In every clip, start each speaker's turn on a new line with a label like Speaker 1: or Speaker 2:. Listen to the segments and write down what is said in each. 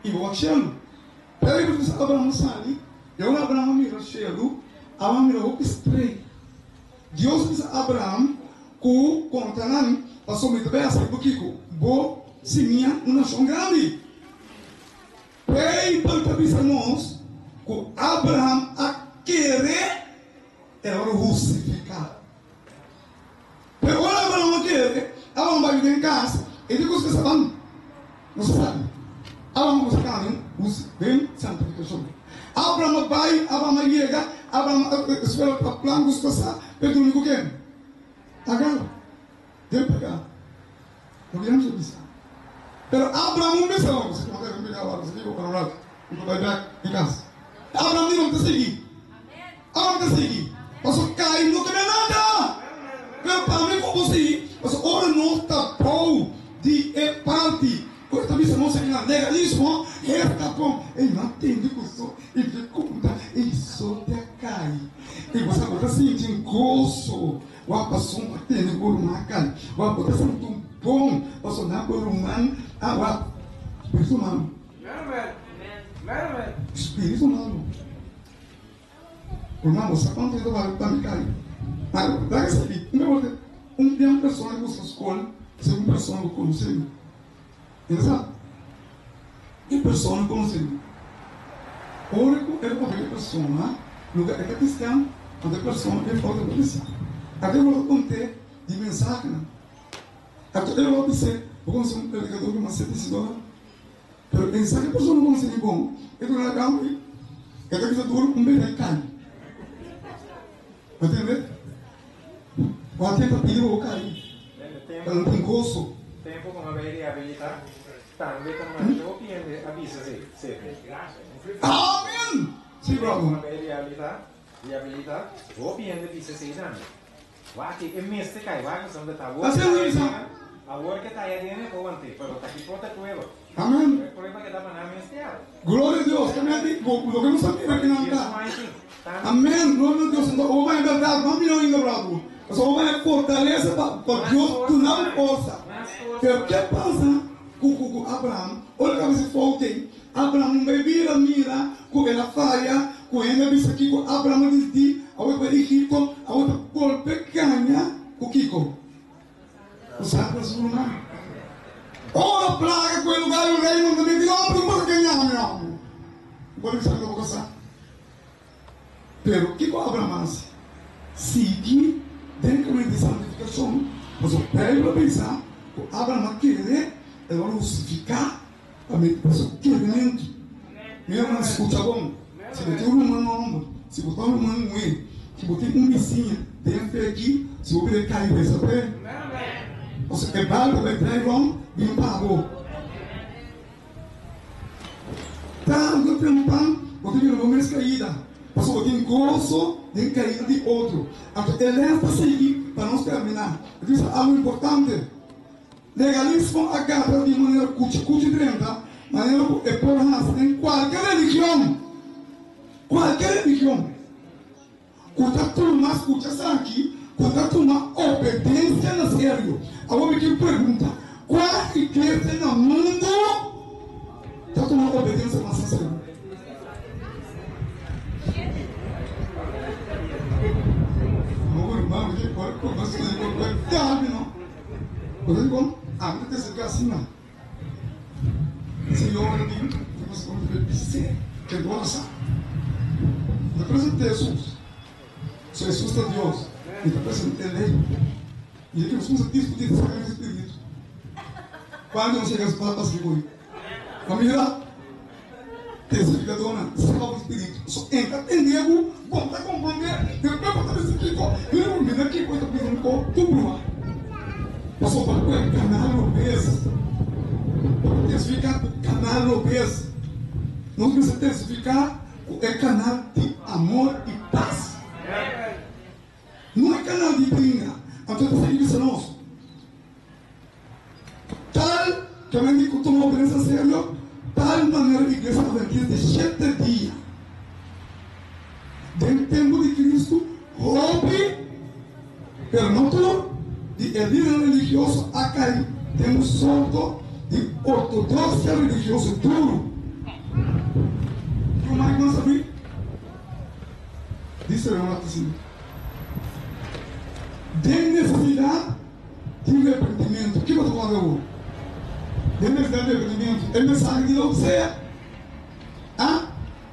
Speaker 1: I bo wak shelu. Pero bisa Abraham sali, i ora Abraham a mira shelu, Abraham a mira hopi strei. Dios bisa Abraham ku konta nan, Pasobra mi ta bai hasi bo kiko? Bo simia un nashon grandi. Beibel ta bisa nos ku Abraham a kere, el a wòrdu hustifiká. Pero ora Abraham a kere, Abraham bai den kas, e di kos ku sa ban, nos a sabi. Abraham a kuminsá kana den santifikashon. Abraham a bai, Abraham a yega, Abraham a spera pa plan ku su kasá pa e durmi ku ken? Agar. Den pekado. Loke Dios a bisa. Pero Abraham un bisa, Bo sa kiko mi ta wak, bo sa kiko pa un rato, mi ta bai bek mi kas. Abraham di, No mi ta sigui. Abraham ta sigui. Pasobra kai no ta bia nada. Pero pa mi ku bo sigui, pasobra ora nos ta bou di e parti ku e ta bisa nos akinan, legalismo, e ta bon. Ey, no a tende ku so i ta konta, ey, so ta kai. I bo sa bo ta sinti un goso. Wak pasobra bo a tende ku bo ruman a kai. Wak bo ta sinti un bon pasobra nan bo ruman a wak. Spiritu malu. Spiritu malu. Ruman bo sa kuantu e ta bali pa mi kai? Ma laga sabi, un bia un bia un persona ku buska skol si un persona ku konosé mi. E ta sa e persona konosé mi. Ora ku e ta papia ku e persona, luga e ta kristian, anto e persona e fout e ta kristian. Anto e wòrdu kont'é di mensahenan. Anto e wòrdu bis'é, bo konosé un predikador ku mas sete Isidora? Pero pensa ku e persona konosé mi bon, e duna e kampi, e ta bisa duru un bebe kai. Bo tende? Bo a tenta pidi pa bo kai, pa nan tin goso.
Speaker 2: Tempu ku mi a bai rehabilitá, tambe ta masha hopi hende a bisa si, Sirbi.
Speaker 1: Amen! Si,
Speaker 2: brother. Tempu ku mi a bai rehabilitá, rehabilitá, hopi hende bisa esei tambe. Wak e mester kai, wak pasobra ta awor
Speaker 1: Asina
Speaker 2: ke ta
Speaker 1: bisa.
Speaker 2: ayá, awor ke ta ayá den e por want'é, pero ta ki por ta prueba.
Speaker 1: Amen.
Speaker 2: E prueba ke ta pa nan mester awe.
Speaker 1: Gloria a Dios. Amen. Di, bo, loke nos a mira aki nan ta. Amen. Gloria a Dios. Enton, oba e berdad, no mira ainda, brother. Pasobra oba e fortalesa pa, pa Dios duna bo forsa. Pero ke pasa ku, ku, ku Abraham? Ora ku a bisa fout ei, Abraham no bai bira mira ku el a faya, ku hende a bisa kiko Abraham a disdi, awor ta bai Egipto, awor ta bolbe gaña ku kiko? Ku sangre su ruman. Ora plaga ku e lugar di rei mandamentu di homber no por gaña mi homber. Bo por bisa mi no por sa. Pero kiko Abraham a hasi? Sigui den kaminda di santifikashon, pasobra Beibel a bisa ku Abraham a kere, el a hustifiká. Pa mi pa su kerementu. Mi hermano skucha bon, si bo tin un ruman homber, si bo ta un ruman muhé, si bo tin un bisiña den fe aki, si bo bira kai resa p'e. Pasobra e bal ta bai drai rond bin pa bo. Tantu tempan bo ta mira bo mes kaida, pasobra bo tin goso den kaida di otro. Anto e lès ta sigui pa nos terminá. E ta bisa algu importante. Legalismo a gabra di manera kuchi kuchi drenta, manera ku e por hasi den kualke religion, kualke religion ku ta tuma, skucha esaki, ku ta tuma obedensia na serio. Awor mi kier pregunta, kua iglesia na mundu ta tuma obedensia mas na serio? Bo ta di kon? Ami ta testifiká asina. Señor ta bin, ta pasa pa mi ta bis'é ke bo a sa. Mi ta present'é Hesus. So Hesus ta Dios. Mi ta present'é lei. I e ke nos kumsa diskutí ta saka nos spiritu. Kuantu nos yega pa sigi ku e? Mira, testifikadónan saka bo spiritu. So e ta tendé bo, bo ta komprondé, despues bo ta bisa kiko, mira bo mira kiko e ta bisa bo tur broma. Pasobra bo ta kanal robes. Bo ta testifiká ku kanal robes. Nos mester testifiká ku e kanal di amor i pas. No e kanal di bringa. Anto e ta sigui bisa nos. Tal kaminda ku tuma obedensia serio, tal manera Iglesia Adventista di shete dia den tempu di Kristu, hopi, pero no tur, di e lidernan religioso a kai den un sorto di ortodoksia religioso duru. tristu den un rato asina. Den nesesidat di repentimentu. Kiko ta wòrdu awor? Den nesesidat di repentimentu. E mensahe di Laodisea a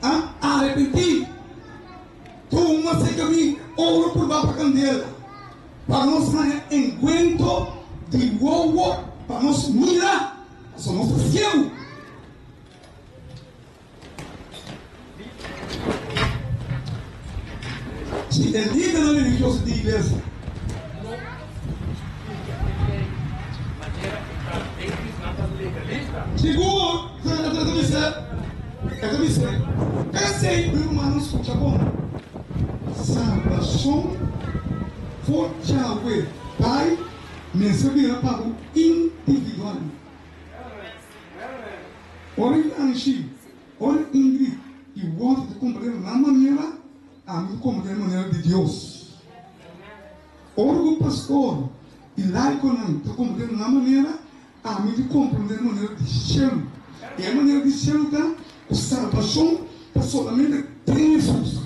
Speaker 1: a arepentí. Tuma serka mi oro probá pa kandela, pa nos haña enkuentro di wowo pa nos mira, pasobra nos ta siegu. Si e lidernan religioso di iglesia. Sigur, e ta bisa, e ta bisa, P'esei, mi rumannan, skucha bon, Salbashon for djawe bai mester bira pa bo individual. Ora Yanshi, ora Ingrid i Walter ta komprendé nan manera, ami ta komprendé e manera di Dios. Ora ku pastor i laikonan ta komprendé nan manera, ami ta komprendé e manera di shelu. I e manera di shelu ta ku salbashon ta solamente den Hesus.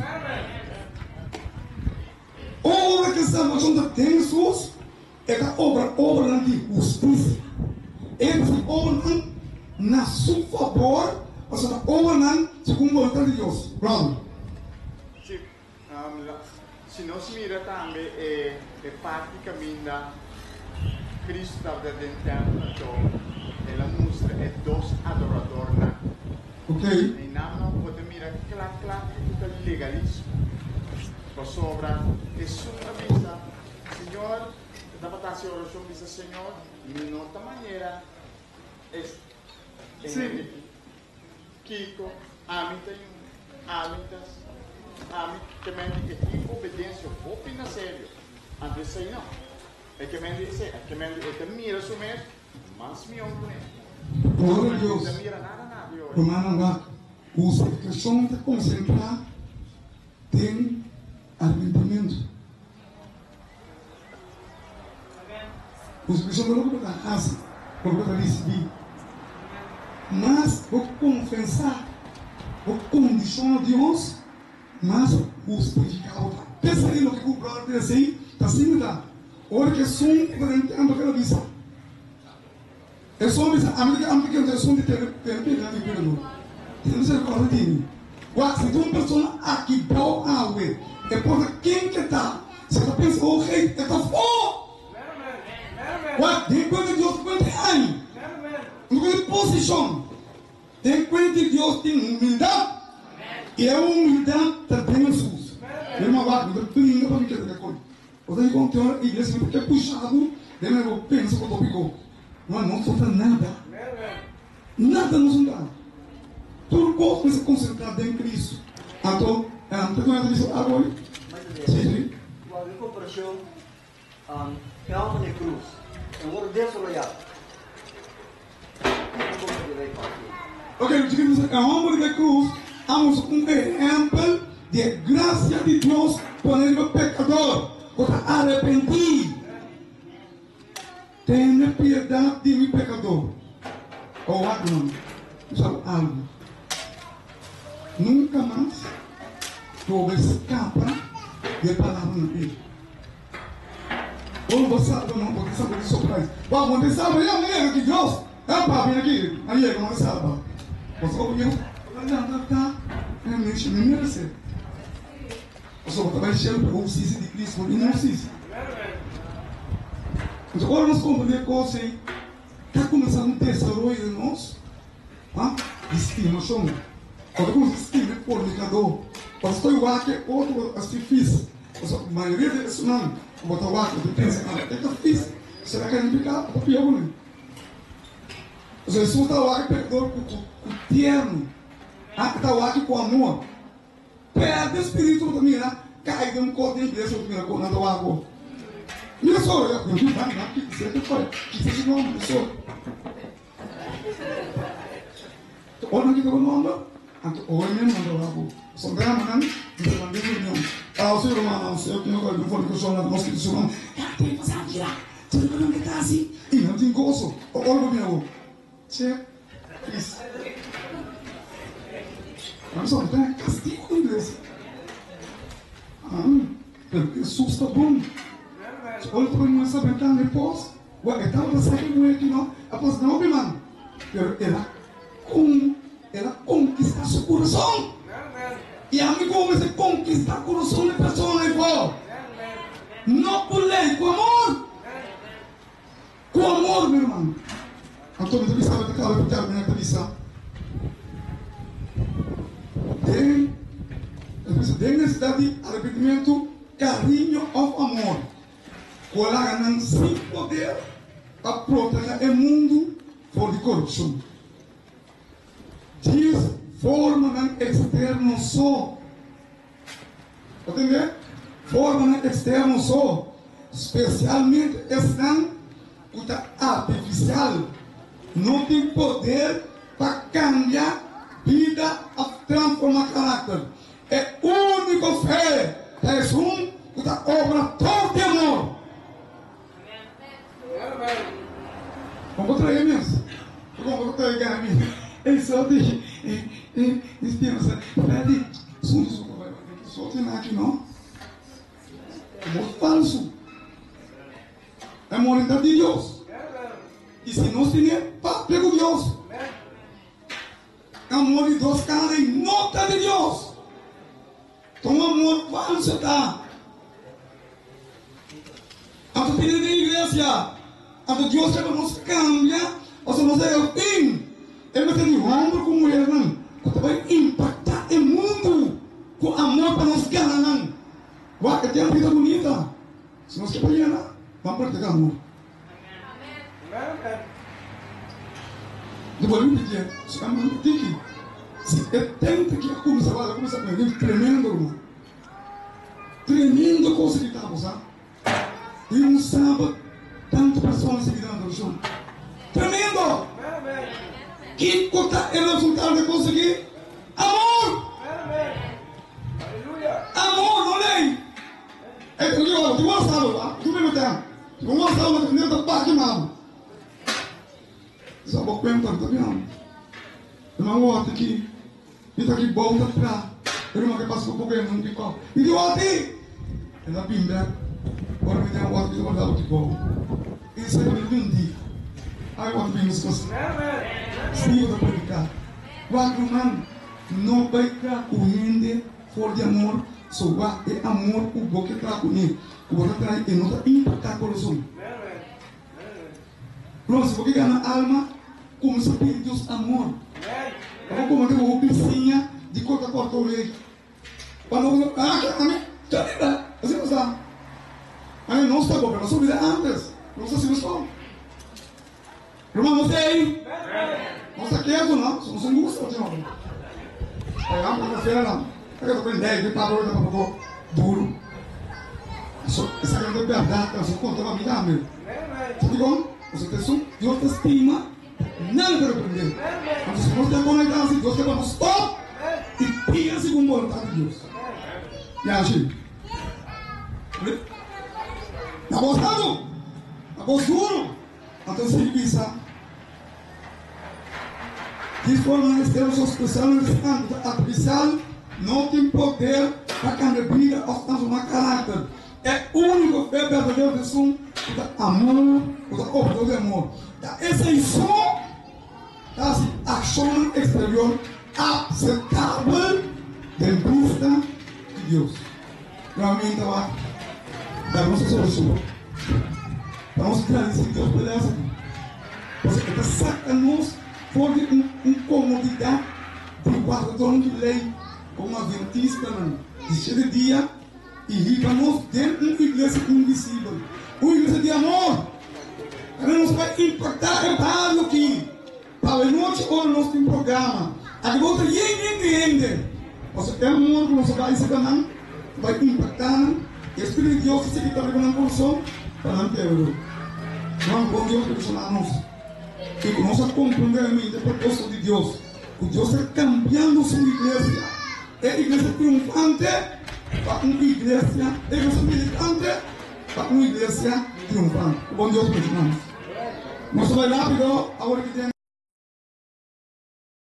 Speaker 1: Ora ku e salbashon ta den Hesus, E ta obra obranan di hustisia. E ta hasi obranan na su fabor, pasobra ta obranan segun boluntat di Dios. Brother.
Speaker 3: Si, si nos mira tambe e e parti kaminda Cristo tabata den tèmpel anto el a mustra e dos adoradornan.
Speaker 1: Ok.
Speaker 3: Einan no bo ta mira kla kla ku ta legalismo, pasobra esun a bisa. Señor, e tabata hasi orashon bisa, Señor, mi no ta manera es e hende aki. Kiko ami ta yun? Ami ta ami ke men di e tin obedensia hopi na serio. Anto esei no. E ke men di esei, e ke men di e ta mira su mes mas mion ku ne.
Speaker 1: Gloria a Dios.
Speaker 3: E ta mira nada nada yori.
Speaker 1: Rumannan wak, hustifikashon ta konsentrá den Arrepentimentu. Hustifikashon ta loke bo ta hasi, loke bo ta risibí. Mas bo konfesá bo kondishon na Dios, mas hustifiká bo ta. P'esei loke ku bròder ta hasi ta asina ta. Ora ku esun ku ta den tèmpel keda bisa, Esun a bisa, Ami ta ami ta kere esun di tene tene piedra di pecador. Tene misericordia di mi. Wak, si tin un persona aki bou awe, e por ta ken ke ta, si e ta pensa, Oh, hey, e ta fo! Wak, den kuenta di Dios kuenta e aña. No ku di posishon. Den kuenta di Dios tin humildat, i e humildat ta den Hesus. Mi ruman, wak, mi ta bringa pa mi keda ke koi. Bo ta di kon ki ora iglesia mi ta ke pusha bo den manera bo pensa ku topiko. No, no falta nada. Nada nos no ta. Tur kos mester konsentrá den Cristo. Anto, ta duna ta bisa algu hoy? Sí, sí.
Speaker 4: Wak e komparashon e hòmber na e krus e wòrdu desolayá. Kiko bo ta debe papia?
Speaker 1: Ok, chikito, e hòmber riba e krus a mustra un ehèmpel di e grasia di Dios pone riba pekador ku ta arepentí. Tene piedat di mi pekador. O wak nan, mi sa bo algu. Nunka mas bo bai skapa di e palabranan ei. Bo lo bo salba no, bo ta salba di surprise. Wak, bo no ta salba ya, mi yega ki Dios. E papia aki, a yega, bo no ta salba. Bo sa bo ta lanta ta, mi merese. Pasobra bo ta bai shelu pa e hustisia di Cristo, no di hustisia. Entonces, ora nos comprende e cos ei, ta cuminsa un desaroyo den nos, ha, di stimacion. Bo ta cuminsa stima e fornicador. Bo ta stoi wak e otro, bo ta hasi fis. Pasobra mayoria di esunnan cu bo ta wak, bo ta pensa, ah, e ta fis, sera cu e no pica? Bo ta pia cu nan. Pasobra Hesus ta wak e pecador cu, cu, cu tierno, ha, e ta wak cu amor. Perde spiritu bo ta mira kai den un kos den iglesia bo ta mira kon nan ta wak bo. Mira so ya yo di nan nan kisa ke foi kisa su nomber so. To ora nan kita bo nomber anto ora mesmo nan ta wak bo. So grama nan mester nan den reunion. Ah si rumannan si yo kino den fornicacion nan nos kita su nomber. Ya tin pasa mira tur ku nan ke ta hasi i nan tin goso. Ora bo mira bo. Che Chris. Nan so ta castigo den iglesia. Ah. Pero Hesus ta bon. Si ora ta bai muestra bentana e pos, wak e tabata sa ki muher ki no a pasa den hopi man. Pero el a con el a konkistá su kurason. I ami ku bo mester konkistá kurason di persona ei for. No ku lei, ku amor. Ku amor, mi ruman. Anto mi ta bisa bo ta kaba di terminá ta bisa den ta bisa den nesesidat di arepentimentu, kariño òf amor ku a laga nan sin poder pa protehá e mundu for di korupshon. Djis formanan eksterno so. Ta tende? Formanan eksterno so, spesialmente esnan ku ta artifisial, no tin poder pa kambia bida òf transformá karakter. E úniko fe ta esun ku ta obra tur di amor. Kon bo trae mes? Kon bo trae Gaby? Ey sorti pensa Freddy suntu su bai bai sorti na aki no. Amor falsu. Amor ta di Dios. Y si nos tene papia cu Dios. Amor di dos cara y no ta di Dios. Ta un amor falso ta. Anto pidi den iglesia. Anto Dios ke pa nos kambia pasobra nos a yega fin. E mester di homber ku muhernan ku ta bai impakta e mundu ku amor pa nos gana nan. Wak, e tempu ta bunita. Si nos ke pa yena, ban praktika amor. Di bo limpi dje su amor tiki. Si e tenta ki a kuminsá wak, a kuminsá ku un tremendo ruman. Tremendo cosa ki ta bo sa. I un sabat tantu persona sigui den adorashon. Tremendo! Kiko ta e resultado di kos aki? Amor! Amor, no lei. E ta di ora, ti wak sabat, ah, tu mi ten. Ti wak sabat, mi ta baki mano. Sa bo cuenta, ta bien. Irmão Walter aqui, mi ta aki bou ta tra. Irmão que passa por pouco num pick-up. Mi di Walter! El a bin bek. Ora mi den Walter, mi ta guarda bo ki bou. I di sey mi un dia. Ai Walter bin nos Si bo ta predica. Wak ruman, no bai tra cu hende for di amor, so wak e amor cu bo ke tra cune, cu bo ta trae e no ta impacta corazon. Ruman, si bo ke gana alma, kuminsá pidi Dios amor. Pa bo komand'é bo bisiña di korta korta oreha. Pa no bo ah, ke ami ta bida, asina nos ta. Ami nos ta bo, pero nos a olbida antes. Nos a hasi so. Ruman, nos ta ei? Nos ta ketu, no? So nos no gusta ochi homber. Pagamos pa café nan. Ta ke ta prende mi papa ta poko duro. So esaki no ta berdad, pero so conta pa mi tambe. Sa dikon? Pasobra ta esun Dios ta stima, nada ta reprende. Anto si nos ta conecta asi, Dios ke pa nos stop y pia segun boluntad di Dios. Yashi. Na bos tanto, na bos duro. Anto sigui bisa, Di forma externo sospesando esnan ku ta artifisial no tin poder pa kambia bida òf transformá karakter. E úniko fe berdadero ta esun ku ta amor, ku ta obra dor di amor. Ta esei so ta hasi akshonnan eksterior akseptabel den bista di Dios. Realmente wak da nos e solucion pa nos gradeci Dios pa les aki, pasobra e ta saca nos for di un un comodidad di wardadornan di ley como adventistanan di shete dia y hiba nos den un iglesia invisibel, un iglesia di amor. Ora nos bai impacta e bario aki. Awe nochi ora nos tin programa aki bo ta yen yen di hende, pasobra e amor ku nos a bai seta nan ta bai impaktá nan i e Spiritu di Dios ta sigui ta riba nan kurason pa nan kere. Nan bon Dios bendishoná nos i ku nos a komprondé realmente e propósito di Dios, ku Dios ta kambiando su iglesia, e iglesia triunfante pa un iglesia, e iglesia militante pa un iglesia triunfante. Ku bon Dios bendishoná nos. Nos ta bai rápido awor ki den.